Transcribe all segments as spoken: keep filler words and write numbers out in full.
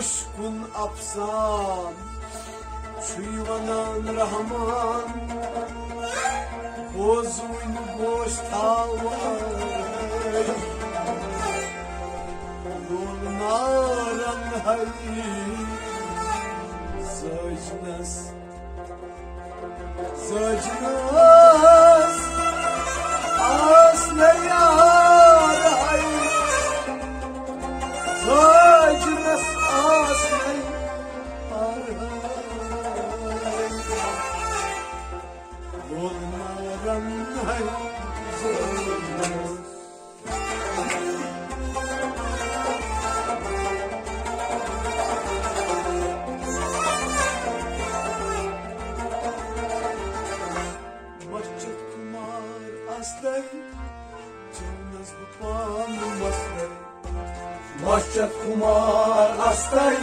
کُن افسان چھُے ونان رحمان، بوزوٕنۍ گوش تھاوان۔ لول نارن ہاے سجنس، سجنس آس نہٕ یار ہاے، سجنس آس نہٕ یار ہاے۔ لول نارن ہاے سجنس۔ مسجد کمار استائی، چونس بہٕ پانہٕ مستائی۔ مسجد کمار استائی،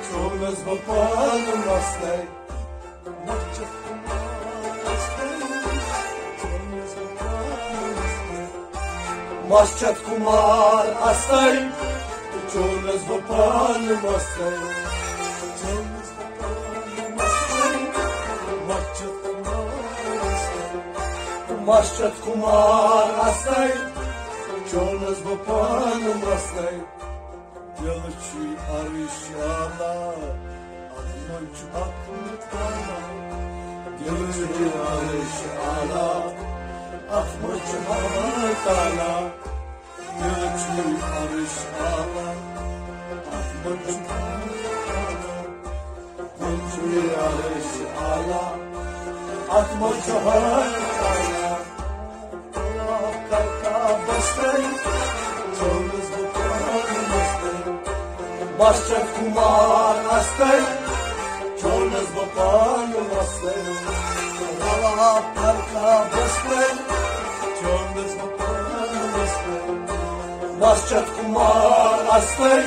چونس بہٕ پانہٕ مستائی۔ مسجد کمار استائی، چونس بہٕ پانہٕ مستائی۔ مسجد کمار استائی، چونس بہٕ پانہٕ مستائی۔ چونس بہٕ پانہٕ مستائی۔ مسجد کمار استائی۔ مسجد کمار استائی، چونس بہٕ پانہٕ مستائی۔ دل چھُے عرش اعلیٰ، اتھ منٛز چھُ اکھ تعالیٰ۔ دل چھُے عرش اعلیٰ، اتھ منٛز چھُ اکھ تعالیٰ۔ دل چھُے عرش اعلیٰ، اتھ منٛز چھُ اکھ تعالیٰ۔ دل چھُے عرش اعلیٰ، اتھ منٛز چھُ اکھ تعالیٰ۔ اللہ کرتا بستر، چونس بہٕ پانہٕ مستر۔ مسجد کمار استائی، چونس بہٕ پانہٕ مستر۔ اللہ کرتا بستر، چونس بہٕ پانہٕ مستر۔ مسجد کمار استائی،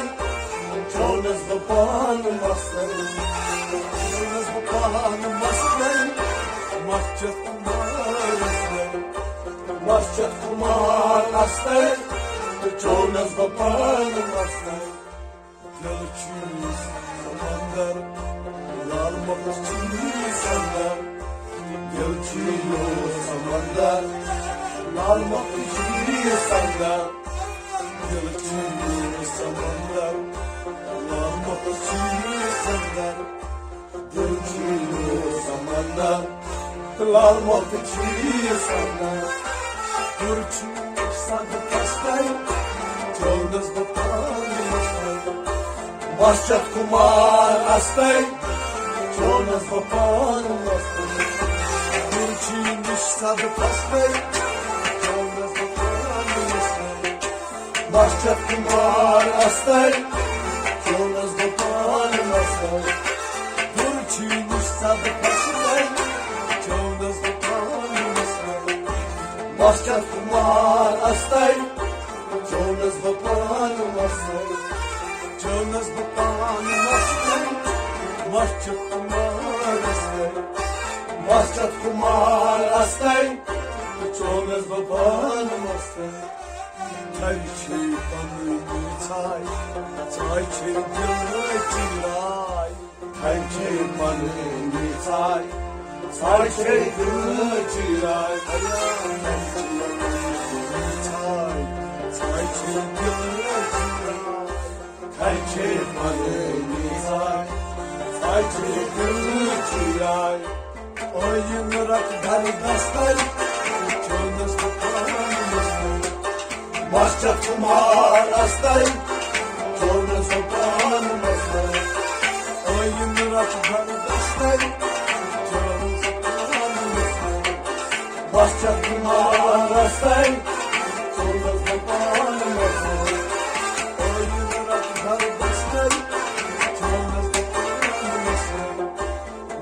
چونس بہٕ پانہٕ مستر۔ چونس بہٕ پانہٕ مستر۔ مسجد کمار استائی۔ مسجد کمار استائی، چونس بہٕ پانہٕ مستر۔ دل چھُے سمندر، لال مۄکھ چھُے سمندر۔ دل چھُے سمندر، لال مۄکھ چھُے سمندر۔ دل چھُے سمندر، لال مۄکھ چھُے سمندر۔ دل چھُے سمندر، لال مۄکھ چھُے سمندر۔ ہیوٚر چھُے صد پستر، چونس بہٕ پانہٕ مستر۔ مسجد کمار استائی، چونس بہٕ پانہٕ مستر۔ ہیوٚر چھُے نِش صد پستر، چونس بہٕ پانہٕ مستر۔ مسجد کمار استائی، چونس بہٕ پانہٕ مستر۔ ہیوٚر چھُے نِش صد پستر، چونس بہٕ پانہٕ مستر۔ مسجد کمار استائی، چونس بہٕ پانہٕ مستر۔ چونس بہٕ پانہٕ مستر، مسجد کمار استائی۔ مسجد کمار استائی، چونس بہٕ پانہٕ مستر۔ تھرِ چھے پنٕنۍ ژھاے، ژھاے چھے دِلٕچ راے۔ تھرِ چھے پنٕنۍ ژھاے، ژھاے چھے دِلٕچ راے۔ تھرِ چھے پنٕنۍ ژھاے، ژھاے چھے دِلٕچ راے۔ تھرِ چھے پنٕنۍ ژھاے، ژھاے چھے دِلٕچ راے۔ ٲیِن رٹ گھر دستر، چونس بہٕ پانہٕ مستر۔ مسجد کمار استائی، چونس بہٕ پانہٕ مستر۔ ٲیِن رٹ گھر دستر، چونس بہٕ پانہٕ مستر۔ مسجد کمار استائی، چونس بہٕ پانہٕ مستر۔ ٲیِن رٹ گھر دستر، چونس بہٕ پانہٕ مستر۔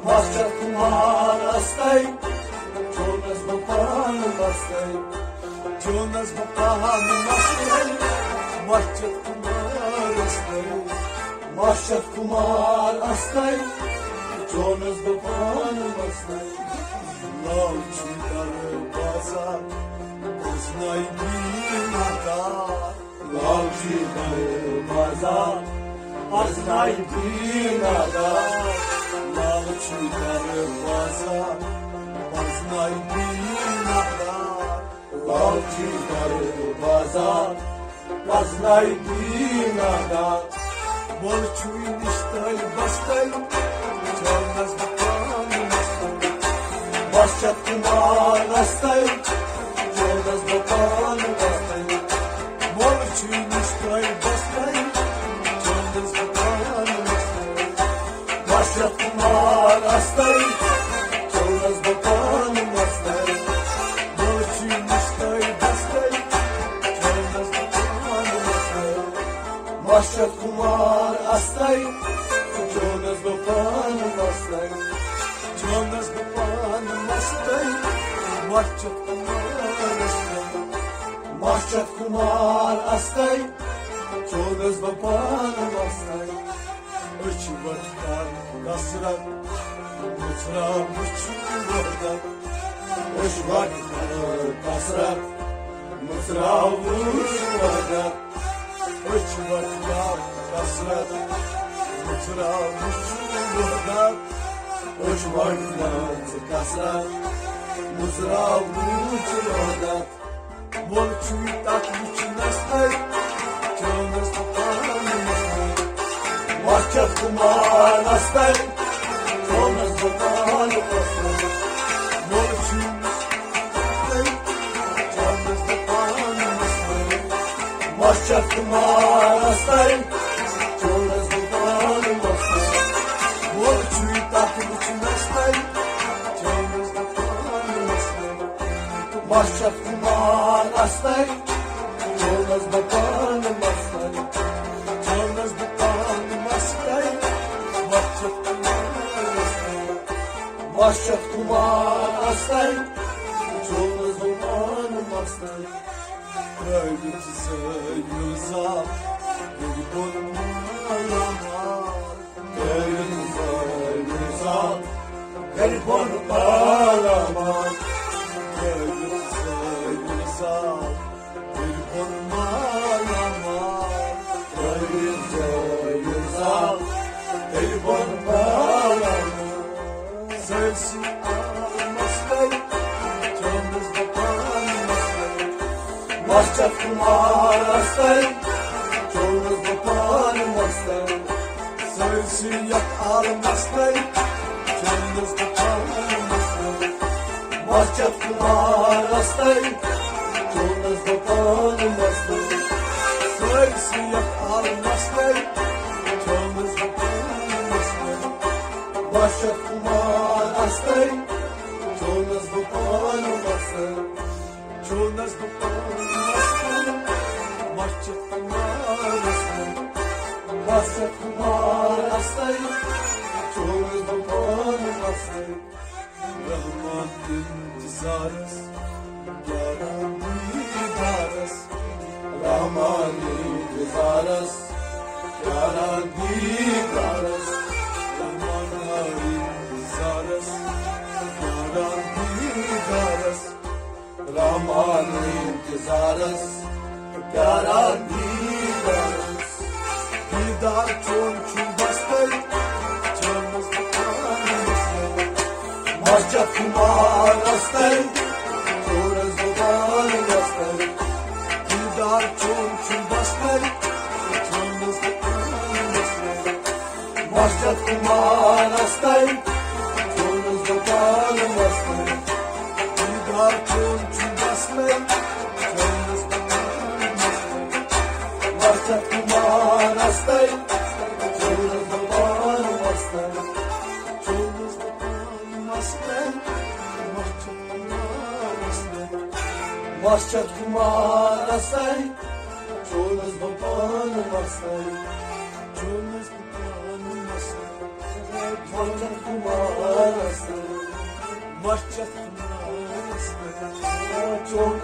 مسجد کمار استائی، چونس بہٕ پانہٕ مستر۔ چونس بہٕ پانہٕ مستر، مسجد کمار استائی۔ مسجد کمار استائی، چونس بہٕ پانہٕ مستر۔ لال چھُے دروازہ، بوزناے دیٖن دار۔ لال چھُے دروازہ، پرزناے دیٖن آدار، لال چھُے دروازہ۔ پرزناے دیٖن آدار، لال چھُے دروازہ۔ پرزناے دیٖن آدار، مول چھُے نِشتَے بستَے، چاونَس بہٕ پانہٕ مستَے۔ بس چھَتھ کُمار استَے، چاونَس بہٕ پانہٕ مستَے۔ مول چھُے نِشتَے بستَے، چاونَس بہٕ پانہٕ مستَے۔ بس چھَتھ کُمار استَے، چاونَس بہٕ پانہٕ مستَے۔ مول چھُے نِشتَے بستَے، چاونَس بہٕ پانہٕ مستَے۔ بس چھَتھ کُمار استَے، چاونَس بہٕ پانہٕ مستَے۔ چاونَس بہٕ پانہٕ مستَے، بس چھَتھ کُمار استَے۔ بس چھَتھ کُمار استَے، چاونَس بہٕ پانہٕ مستَے۔ أچھ وَٹ کر کثرت، مُژراو وُچھ وحدت۔ أچھ وَٹ کر کثرت، مُژراو وُچھ وحدت۔ أچھ وَٹ کر کثرت، مُژراو وُچھ وحدت۔ أچھ وَٹ کر کثرت، مُژراو وُچھ وحدت۔ مول چھُے تَتھ وُچھنَس تَتہِ، چاونَس بہٕ پانہٕ مستَے۔ بس چھَتھ کُمار استَے، چاونَس بہٕ پانہٕ مستَے۔ مول چھُے تَتہِ، چاونَس بہٕ پانہٕ مستَے۔ بس چھَتھ کُمار استَے، چاونَس بہٕ پانہٕ مستَے۔ مول چھُے تَتھ وُچھنَس تَتہِ، چاونَس بہٕ پانہٕ مستَے۔ بس چھَتھ کُمار استَے، چاونَس بہٕ پانہٕ مستَے۔ چاونَس بہٕ پانہٕ مستَے، بس چھَتھ کُمار استَے۔ بس چھَتھ کُمار استَے، چاونَس بہٕ پانہٕ مستَے۔ ترٛٲوِتھ زٲوِل زال، ییٚلہِ بۄن مالا مال۔ ترٛٲوِتھ زٲوِل زال، ییٚلہِ بۄن مالا مال۔ ترٛٲوِتھ زٲوِل زال، ییٚلہِ بۄن مالا مال۔ ترٛٲوِتھ زٲوِل زال، ییٚلہِ بۄن مالا مال۔ سٲرسٕے عالمس تَل، چاونَس بہٕ پانہٕ مستَے۔ بس چھَتھ کُمار استَے، چاونَس بہٕ پانہٕ مستَے۔ سٲرسٕے یَتھ عالمس تَل، چاونَس بہٕ پانہٕ مستَے۔ بس چھَتھ کُمار استَے، چاونَس بہٕ پانہٕ مستَے۔ سٲرسٕے یَتھ عالمس تَل، چاونَس بہٕ پانہٕ مستَے۔ بس چھَتھ کُمار استَے، چاونَس بہٕ پانہٕ مستَے۔ چاونَس بہٕ پانہٕ مستَے، بس چھَتھ کُمار استَے۔ بس چھَتھ کُمار استَے، چاونَس بہٕ پانہٕ مستَے۔ رحمان اِنتظارَس، پیاران دیٖدارَس۔ رحمان اِنتظارَس، پیاران دیٖدارَس۔ رحمان اِنتظارَس، پیاران دیٖدارَس۔ رحمان اِنتظارَس، پیاران دیٖدارَس۔ دیٖدار چون چھُ بستَے، چٲنِس دُکانَس منٛز۔ مسجد کُمارَس تَل، چٲنِس دُکانَس تَل۔ دیٖدار چون چھُ بستَے، چٲنِس دُکانَس منٛز۔ مسجد کُمارَس تَل، چٲنِس دُکانَس تَل۔ دیٖدار چون چھُ بستَے، چٲنِس دُکانَس تَل۔ مسجد کُمارَس تَل، چٲنِس دُکانَس تَل۔ چٲنِس دُکانَس تَل، مسجد کُمارَس تَل۔ مسجد کُمارَس تَل، چٲنِس دُکانَس تَل۔ چٲنِس دُکانَس تَل۔ مسجد کُمارَس تَل۔ مسجد کُمارَس تَل۔ چون